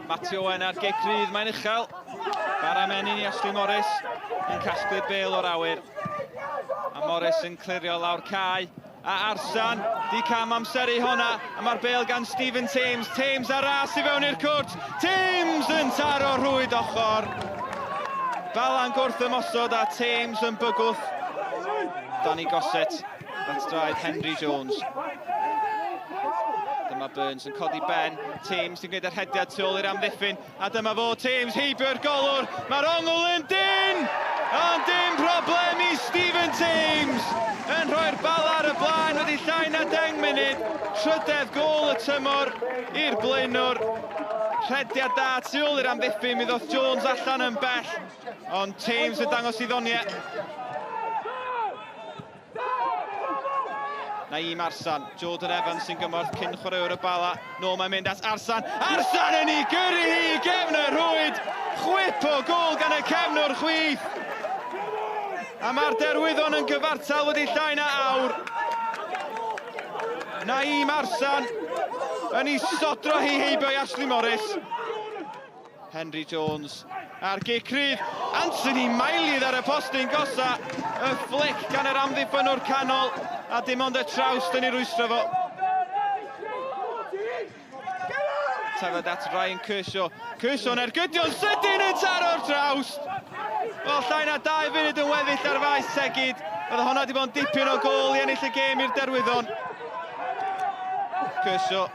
Matty Owen ar gic rydd, mae'n uchel. Bara Menyn i Ashley Morris yn casglu'r bel o'r awyr. A Morris yn clirio lawr cae. A Arsan di cam amseru honna, a mae'r bel gan Stephen Thames. Thames ar ras i fewn i'r cwrt. Thames yn taro rhwyd ochr. Balan gwrth ymosod a Thames yn bygwth Danny Gossett at draed Henry Jones. Dyma Burns yn codi ben. Thames sy'n gwneud yr hediad tu ôl i'r amddiffyn. A dyma fo, Thames heibio'r golwr. Mae'r ongl yn dyn! Ond dim problem i Stephen Thames! Yn rhoi'r bala ar y blaen wedi llai na 10 munud. Trydedd gôl y tymor i'r blaenwr. Rhediad da tu ôl i'r amddiffyn, mi ddoth Jones allan yn bell. Ond Thames yn dangos i ddoniau. Naeem Arsan, Jordan Evans sy'n gymorth cyn chwaraewr y Bala. Nôl mae'n mynd at Arsan. Arsan yn ei gyrru hi i gefn y rhwyd. Chwip o gôl gan y cefnwr chwith. A mae'r Derwyddon yn gyfartal wedi llai na awr. Naeem Arsan yn ei sodro hi heibio i Ashley Morris. Henry Jones ar gic rydd. Anthony Miley ar y postyn gosa. Y flic gan yr amddiffynnwr canol a dim ond y trawst yn ei rwystro fo. Tafod at Ryan Kershaw. Kershaw'n ergydio'n sydyn yn taro'r trawst. Wel, llai na 2 funud yn weddill ar faes Tegid. Bydde honna wedi bod yn dipyn o gôl i ennill y gêm i'r Derwyddon. Kershaw.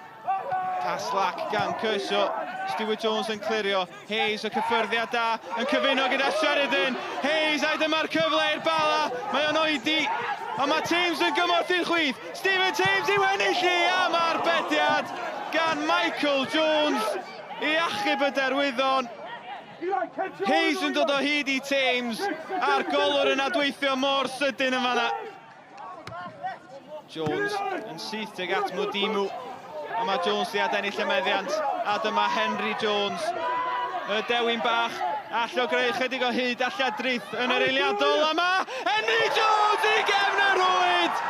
Pas lac gan Kershaw. Stuart Jones yn clirio. Hayes o cyffyrddiad da yn cyfuno gyda Sheridan. Hayes, ai dyma'r cyfle i'r Bala. Mae o'n oedi. Ond mae Thames yn gymorth i'r chwith. Stephen Thames i'w ennill hi am arbediad gan Michael Jones i achub y Derwyddon. Hayes yn dod o hyd i Thames a'r golwr yn adweithio mor sydyn yn fanna. Jones yn syth tuag at Mudimu. Ond mae Jones di adennill y meddiant. A dyma Henry Jones. Y dewin bach all o greu chydig o hyd a lladrith yn yr eiliadol. A mae Henry Jones i gefn y rhwyd!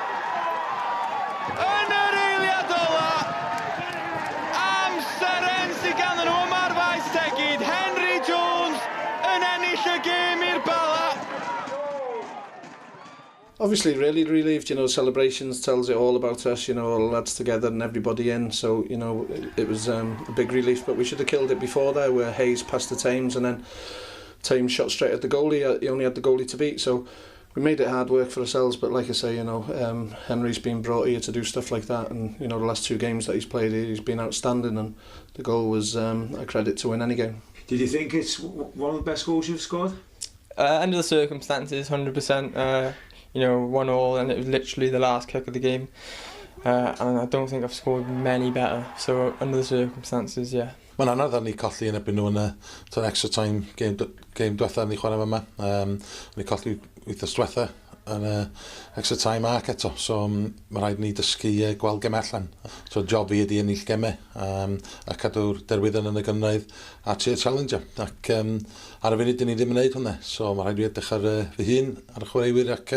Yn yr eiliad ola! Am seren sydd ganddyn nhw yma ar faes Tegid. Henry Jones yn ennill y gêm i'r Bala. Obviously really relieved, celebrations tells it all about us, all the lads together and everybody in, so, it was a big relief, but we should have killed it before there, where Hayes passed to Thames and then Thames shot straight at the goalie. He only had the goalie to beat, so we made it hard work for ourselves, but like I say, Henry's been brought here to do stuff like that, and, the last 2 games that he's played, he's been outstanding, and the goal was a credit to win any game. Did you think it's one of the best goals you've scored? Under the circumstances, 100%. 1-1, and it was literally the last kick of the game. And I don't think I've scored many better. So under the circumstances, yeah. Mae'n anodd ar ni colli yn erbyn nhw yn y extra time game diwetha ni chwarae yma. Ni colli wythnos diwetha yn y extra time ac eto. So mae rhaid ni dysgu gweld gemau allan. So job fi ydi ennill gemau a cadw'r Derwyddon yn y gynghrair a trio challenge. Ac ar y funud dyn ni ddim yn neud hwnna. So mae rhaid fi edrych ar fy hun, ar y chwaraewyr ac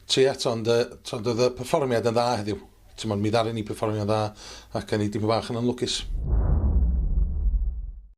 trio eto. Ond oedd y perfformiad yn dda heddiw. Mi ddaru ni perfformio'n dda ac yn ni dim bach yn anlwcus.